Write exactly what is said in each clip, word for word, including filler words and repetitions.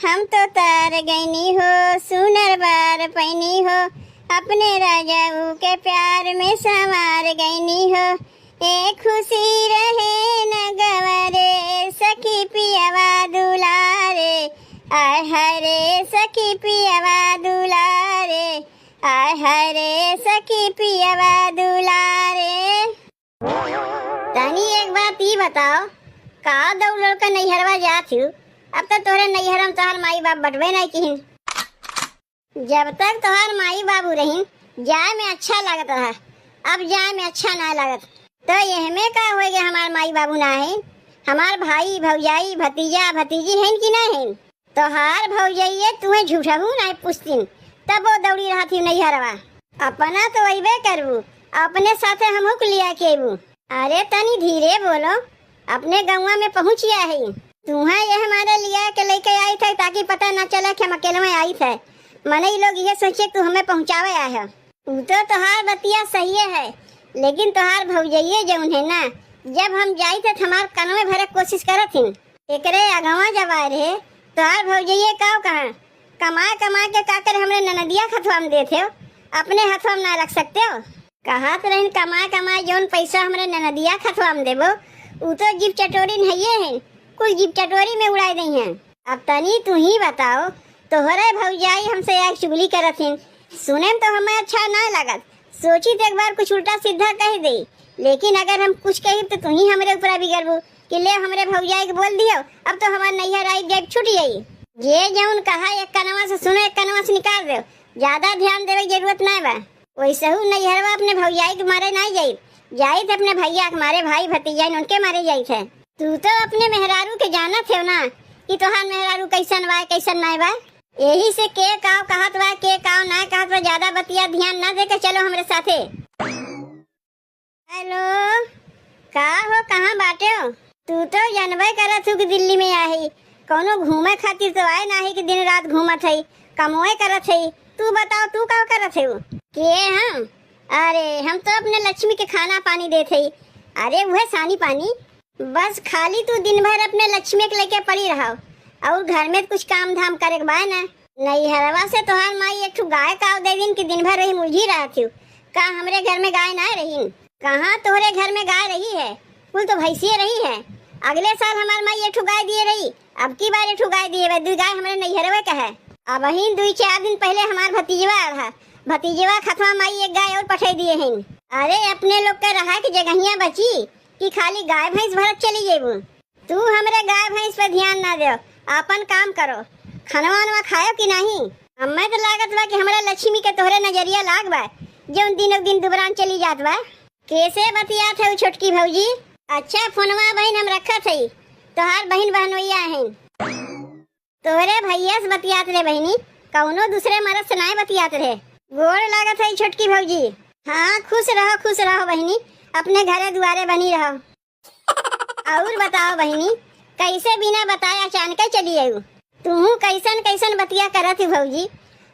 हम तो तार गइनी हो, सुनर बार पैनी हो, अपने राजाऊ के प्यार में संवार गइनी हो। ए खुशी रहे न गवा रे, सखी पियवा दुलारे, आय हाय रे, सखी पियवा दुलारे, आय हाय रे, सखी पियवा दुलारे। तनी एक बात ई बताओ, का दौड़ दौड़ के नैहरवा जात हू? अब तो तोहरे नैहर में तोहार माई बाप बटबे नहीं किहिन। जब तक तोहार माई बाबू रहिन, जाए में अच्छा लागत रहा, अब जाए में अच्छा ना लागत। तो एहमे का होए गे, हमार माई बाबू ना है, हमार भाई भौजाई भतीजा भतीजी हैं कि ना हैं? तोहार भौजइये तुहे झूठहू नाहीं पूछतिन, तबो दौड़ी रहत ही नैहरवा। अपना तो अइबे करबू, अपने साथे हमहू के लिया के अइबू। अरे तनी धीरे बोलो, अपने गौवा में पहुँचिया है। तुहे यह मारे लिया के लइके आई थे ताकि पता ना चले कि हम अकेले में आई थे। मनई लोग ये सोचे तू हमें पहुँचावे आए हो। ऊ तो तोहार बतिया सहिए है, लेकिन तोहार भौजइये जौन है ना, जब हम जाई थे त हमार कनवे भरे के कोशिश करत हिन। एकरे अगवा जब आए रहे, तोहार भौजइये काव कहा, कमाए कमाए के का करे हमरे ननदिया के हथवा में देत हो, अपने हथवा में ना रख सकते हो? कहत रहिन कमाए कमाए जौन पैसा हमरे ननदिया के हथवा में देबो, ऊ तो जीभ चटोरी नहिए हैं, कुल जीभ चटोरी में उड़ाए दई हैं। अब तनी तू ही बताओ, तोहरे भौजाई हमसे एक चुगली करत हिन, सुने में तो हमें अच्छा ना लागत, सोची तो एक बार कुछ उल्टा सीधा कह दे, लेकिन अगर हम कुछ कही तो तू ही हमरे ऊपर बिगड़बू कि ले हमरे भौजाई के बोल दियो, अब तो हमार नैहर आई जाए छूट जाई। जे जौन कहा एक कनवा से सुनो, एक कनवा से निकाल दो, ज्यादा ध्यान देवे के जरूरत ना बा। वैसहू नैहरवा अपने भौजाई के मारे ना जाई, जाई थे अपने भैया के मारे, भाई भतीजा उनके मारे जाई थे। तू तो अपने मेहरारू के जानत हो ना कि तोहार मेहरारू कैसन बा, कैसन ना बा। यही से के काव कहत बा, के काव ना कहत बा, ज्यादा बतिया ध्यान ना दे के चलो हमरे साथे। हेलो, का हो, कहाँ बाटे हो? तू तो जानबे करत हू कि दिल्ली में आहे, कौनो घूमे खातिर तो आए ना है कि दिन रात घूमत है, कमोए करत है। तू बताओ, तू का करत है? के हम? अरे, हम तो अपने लक्ष्मी के खाना पानी देत है। अरे, वह सानी पानी। बस खाली तू दिन भर अपने लक्ष्मी के लेके पड़ी रहो और घर में कुछ काम धाम करे के बाय ना। नैहरवा से तोहार माई एक ठो गाय काव दे दिन कि दिन भर वही मुलझी रहत हूँ। का हमरे घर में गाय ना रही? कहाँ तोहरे घर में गाय रही है? कुल तो भैंसिए रही है। अगले साल हमार माई एक ठो गाय दिए रही, अब की बार एक ठो गाय दिए बा। दुई गाय हमरे नैहरवे का है। अब ही दुई चार दिन पहले हमार भतीजवा आल है, भतीजवा खतवा माई एक गाय और पठे दिए हैं। अरे अपने लोग के रहा के जगहिया बची कि खाली गाय भैंस भरत चली जेबू? तू हमरे गाय भैंस पे ध्यान ना दो, आपन काम करो। खानवा वानवा खायो कि नाही? हमें तो लागत बा कि हमरा लक्ष्मी के तोहरे नजरिया लाग बा, जौन दिनों दिन दुबरान चली जात बा। कैसे बतियात है छोटकी भौजी? अच्छा फोनवा बहिन हम रखत हई, तोहार बहिन बहनोइया हैं। तोहरे भैया से बतियात रहे बहिनी, कौनो दूसरे मर्द से नाय बतियात रहे। गोड़ लागत है छोटकी भौजी। हाँ खुश रहो, खुश रहो बहिनी, अपने घरे दुआरे बनी रहो। और बताओ बहिनी, कैसे बिना बताए अचानक चली आयु? तू कैसन कैसन बतिया करत हू भौजी?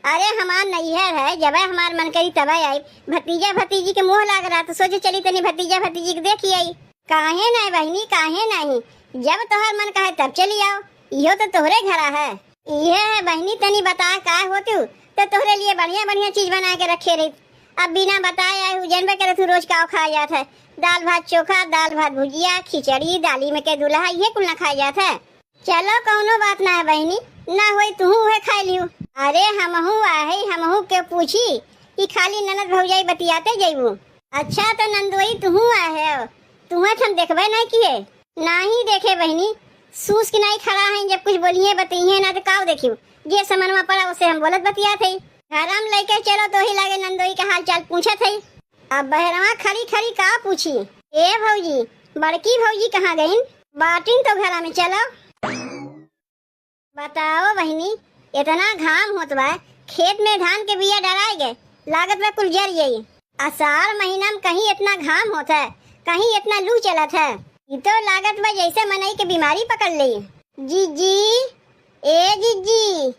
अरे हमार नैहर है, जब हमार मन करी तब आई। भतीजा भतीजी के मोह लाग रहा तो सोचे चली तनी भतीजा भतीजी के देख आई। काहे नहीं बहिनी, काहे नहीं? जब तोहर मन कहे तब चली आओ, इहो तो तोहरे घरा है। इहे है बहिनी, तनी बताए का होतू तो तोहरे लिए बढ़िया बढ़िया चीज बना के रखे रही। अब बिना बताए आए हू, जानबे करे तू रोज का खाया जात है, दाल भात चोखा, दाल भात भुजिया, खिचड़ी, दाली में के दूल्हा, ये कुल ना खाया जात है। चलो कौनो बात ना है बहिनी, ना होई तुहू उहे खाई लियो। अरे हमहू आहे, हमहू के पूछी कि खाली ननद भौजाई बतियाते जइबू। अच्छा तो नंदोई तुहू आहे, तुहे हम देखबे नहीं किए। नाही देखे बहिनी, सूस के नाही खड़ा है, जब कुछ बोलिए बतिए ना तो काव देखियो, जे समनमा पड़ा उसे हम बोलत बतियात है। घर हम लेके चलो तो ही लागे नंदोई के हाल चाल पूछत है। अब बहरवा खड़ी खड़ी का पूछी? ए भौजी, बड़की भौजी कहाँ गईन? बाटिन तो घरा में, चलो। बताओ बहिनी, इतना घाम होत बा, खेत में धान के बिया डराए गए, लागत बा कुल जर जाई। आषाढ़ महीना में कहीं इतना घाम होत है, कहीं इतना लू चलत है। ई तो लागत बा जैसे मनई के बीमारी पकड़ ले। जीजी, ए जीजी,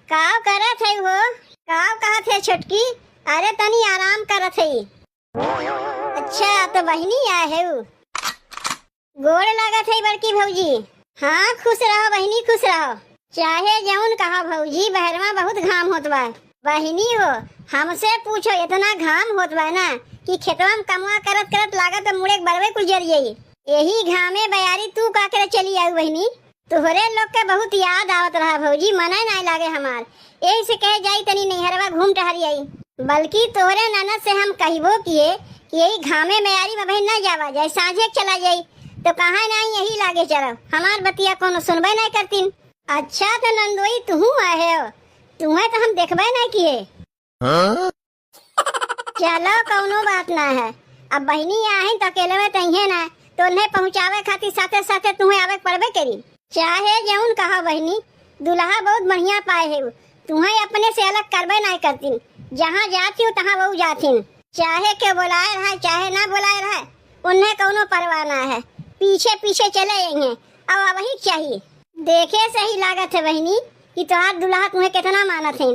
काव करत है हो? काव कहत है छोटकी? अरे तनी आराम करत है। अच्छा, तो बहिनी आए है उ। गोड़ लागत है बड़की भौजी। हाँ, खुश रहो बहिनी, खुश रहो। चाहे जौन कहा भौजी, बहरवा बहुत घाम होत बा। बहिनी हो, हमसे पूछो, इतना घाम होत बा ना कि खेतवा में कमवा करत करत लागत बा मुड़े के बरवे कुल जर जाई। यही घामे बयारी तू का करे चली आऊ बहिनी? तोहरे लोग के बहुत याद आवत रहा भौजी, मने नाय लागे हमार। यही से कहे जाई तनी नैहरवा घूम टहरी आई। बल्कि तोहरे ननद से हम कहबो किए कि यही घामे बयारी में बहिन ना जावा जाए, साँझे के चला जाई। तो कहा नाई यही लागे चलो, हमार बतिया कोनो सुनबे नाय करतीन। अच्छा तो नंदोई तुहू आए हो, तुम्हें तो हम देखबे नाय किए। हाँ? चलो कौनो बात ना है, अब बहिनी आहिन तो अकेले में तइहे ना, तो उन्हें पहुँचावे खातिर साथे साथे तुम्हें आवे के पड़बे करी। चाहे जौन कहो बहिनी, दुल्हा बहुत बढ़िया पाए है, तुम्हें अपने से अलग करबे नाय करतीन। जहाँ जाती हो तहाँ वो जातीन, चाहे के बोलाए रहे चाहे ना बोलाए रहे, उन्हें कौनो परवाह ना है, पीछे पीछे चले अइहें। अब वही चाहिए। देखे से ही लागत है बहिनी कि तोहार दुल्हा तुम्हें कितना मानत है।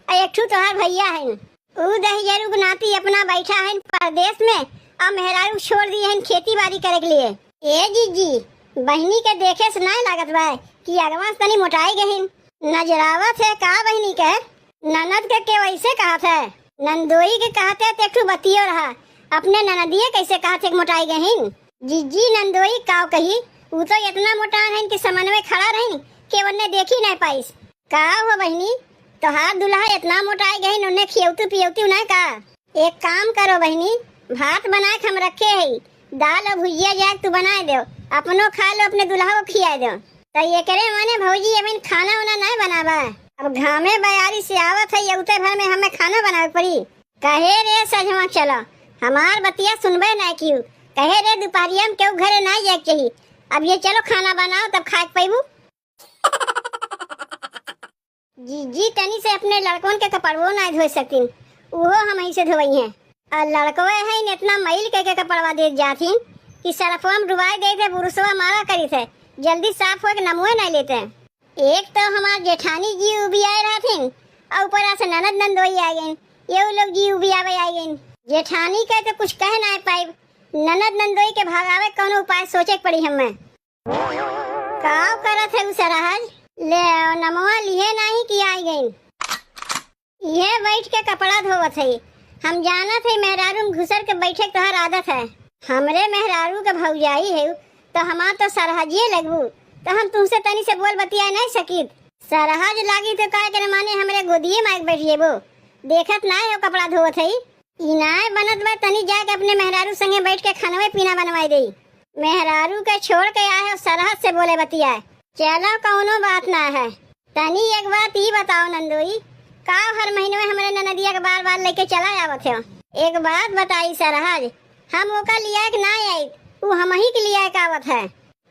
आ एक ठू तोहार भैया है, ऊ दहिजरू के नाती अपना बैठा है परदेश में, आ मेहरारू छोड़ दिए हैं खेती बाड़ी करे के लिए। ए जीजी, बहिनी के देखे से नाय लागत बा कि अगवा से तनी मोटाई गहिन। नजरावत है का बहिनी के? ननद के के वैसे कहत है? नंदोई के कहते ते एक ठू बतियो रहा, अपने ननदिए कैसे कहत है कि मोटाई गहिन? जीजी नंदोई काव कही, ऊ तो इतना मोटान है कि समनवे खड़ा रही के वन्ने देखी नाय पाइस। का हो बहिनी, तोहार दुल्हा इतना मोटाई गहिन, उन्हें खियौतू पियौतू ना का? एक काम करो बहिनी, भात बना के हम रखे हई, दाल और भुजिया जाए तू बनाए दो, अपनो खा लो, अपने दुल्हा को खियाए दो। तो एकरे माने भौजी अबहिन खाना उना नाय बनावा? अब घामे बयारी से आवत है, उते भर में हमें खाना बनावे पड़ी। कहे रे सजवा चलो, हमार बतिया सुनबे नाय कियू। कहे रे दुपहरिया में केहू घरे नाय जाए के चाही। अब ये चलो खाना बनाओ तब खाए के पैबू। जीजी तनी से अपने लड़कवन के कपड़वो नाय धोए सकतीन, उहो हम ही से धोवई हैं। और लड़कवे हैं इतना मैल के, के कपड़वा देत जाथिन कि सरफवा में डुबाए देत है, बुरुसवा मारा करित है, जल्दी साफ होए के नमुए नाय लेते हैं। एक तो हमार जेठानी जी उबियाए रहथिन और ऊपर से ननद नंदोई आ गईन, ये लोग जी उबियावे आ गईन। जेठानी के तो कुछ कह नाय पाइब, ननद नंदोई के भगावे कौनो उपाय सोचे के पड़ी हमें। का करत है उ सरहज? ले आओ, नमवा लिहे नाही कि आई गईन। इहे बैठ के कपड़ा धोवत है। हम जानत है मेहरारू में घुसर के बैठे के तोहार आदत है। हमरे मेहरारू के भौजाई है तो हमार तो सरहजिए लगबू, तो हम तुमसे तनी से बोल बतिया नहीं सकित। सरहज लागी तो का करे माने हमरे गोदिए में आके बैठ जेबो। देखत ना हो कपड़ा धोवत है। ई नाय बनत बा, तनी जाके अपने मेहरारू संगे बैठ के खानवे पीना बनवाई देई। मेहरारू के छोड़ के आए हो सरहज से बोले बतियाए। चलो कौनो बात ना है। तनी एक बात ई बताओ नंदोई, का हर महीने में हमरे ननदिया के बार बार लेके चला आवत हो? एक बात बताई सरहज, हम ओका लिया के ना आई, उ हमही के लिया के आवत है।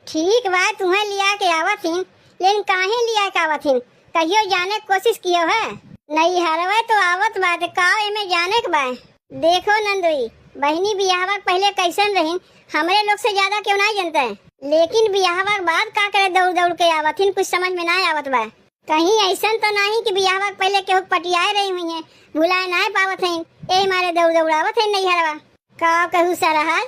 ठीक बा, तुहें लिया के आवत हिन, लेकिन काहे लिया के आवत हिन? कहियो जाने के कोशिश कियो है? नैहरवे तो आवत बा, त का एमे जाने के बा? देखो नंदोई, बहिनी बियाहवा के पहिले कैसन रहिन, हमरे लोग से ज्यादा केहू ना जनते, लेकिन बियाहवा के बाद का करे दौड़ दौड़ के आवत हिन, कुछ समझ में ना आवत बा। कहीं ऐसन तो नहीं कि बियाहवा के पहिले केहू के पटियाए रही हुई हैं, भुलाए ना पावत हैं, यही मारे दौड़ दौड़ आवत हैं नैहरवा। का कहू सरहज,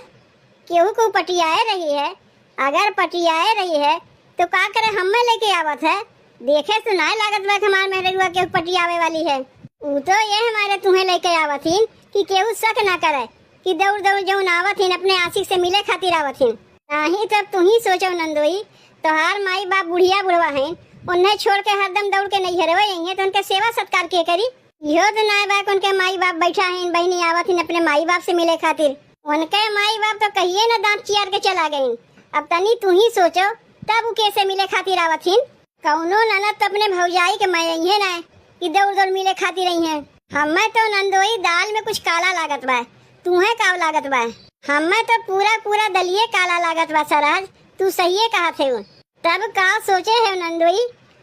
केहू को पटियाए रही है, अगर पटियाए रही है तो का करे हमें लेके आवत है? देखे से नाय लागत बा कि हमार मेहररुआ केहू पटियावे वाली है। ऊ तो ये हमारे तुहें लेके आवत हिन कि केहू शक ना करे कि दौड़ दौड़ जौन आवत हिन अपने आशिक से मिले खातिर आवत हिन। नाही तब तू ही सोचो नंदोई, तोहार माई बाप बुढ़िया बुढ़वा हैं, उन्हें छोड़ के हरदम दौड़ के नैहरवे आई हैं तो उनके सेवा सत्कार के करी? इहो तो नाय बा कि उनके माई बाप बैठा हैं, बहिनी आवत हिन अपने माई बाप से मिले खातिर। उनके माई बाप तो कहिए ना दांत चियार के चला गईन। अब तनी तू ही सोचो, तब उ कैसे मिले खातिर आवत हिन? कौनो ननद तो अपने भौजाई के मयइहे ना कि दौड़ दौड़ मिले खातिर आई हैं। हमें तो नंदोई दाल में कुछ काला लागत बा, तुहें का लागत बा? हमें तो पूरा पूरा दलिये काला लागत बा सरहज, तू सहिए कहत है। तब का सोचे है नंदोई,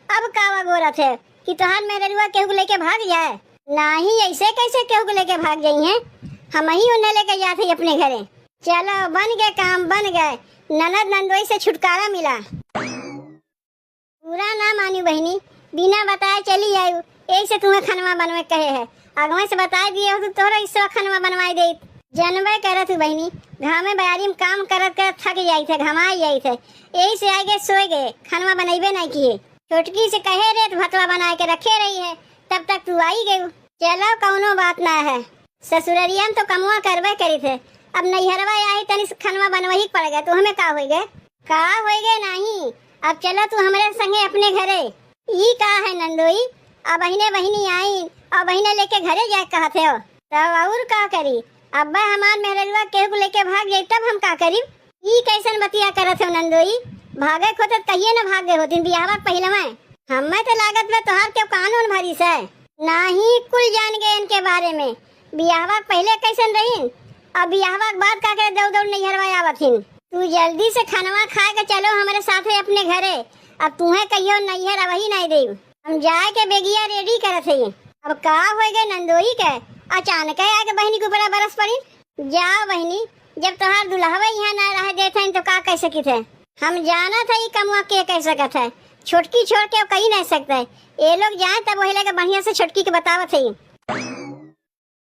अब का वगोरत है कि तोहार मेहररुआ केहू के लेके भाग जाए? नाही, ऐसे कैसे केहू के लेके भाग जाई हैं? हम ही उन्हें लेके जात है अपने घरे। चलो, बन गए काम, बन गए, ननद नंदोई से छुटकारा मिला। पूरा ना मानी बहिनी, बिना बताए चली आयु, यही से तुम्हें खनवा बनवे कहे है। अगवे से बताए दिए हो तो तोहरा इसवा खनवा बनवाई देत। जनबे करत हूँ बहिनी, घामे बयारी में काम करत करत थक जाइत है, घमाई जाइत है, यही से आए गए सोए गए, खनवा बनैबे नहीं किए। छोटकी से कहे रहे तो भतवा बनाए के रखे रही है, तब तक तू आई गयू। चलो, कौनो बात ना है, ससुररिया में तो कमवा करबे करित है। अब नैहरवा आई तनी से खनवा बनवही के पड़ गए, तो हमें का होई गए? का होई गए नहीं? अब चलो तू हमरे संगे अपने घरे। ई का है नंदोई, अब बहिने बहिनी आई और बहिने लेके घरे जाए कहत हो, तब और का करी? अब हमार मेहररुआ केहू को लेके भाग जाई तब हम का करी? ई कैसन बतिया करत हो नंदोई? भागे खोते त कहिए न भाग गए होतिन बियाहवा के पहिले में। हमें तो लागत बा तोहार केहू कानून भरी से। नाही, कुल जान गए इनके बारे में। बियाहवा के पहिले कैसन रहीन, अब बियाहवा के बाद का करे दौड़ दौड़ नैहरवा आवत हिन। तू जल्दी से खनवा खाए के चलो हमरे साथे अपने घरे। अब तुहे कहियो नैहर अबही नहीं देब। हम जाए के बेगिया रेडी करत हई। अब का होई गए नंदोई के, अचानक आके बहिनी के ऊपर बरस पड़ी। जाओ बहिनी, जब तोहार दुल्हवा यहाँ ना रह देत हन तो का कह सकित है? हम जानत है ई कमवा के कह सकत है। छोटकी छोड़ के अब कही नहीं सकते। ये लोग जाए तब वही लगे बढ़िया से छोटकी के बतावत है।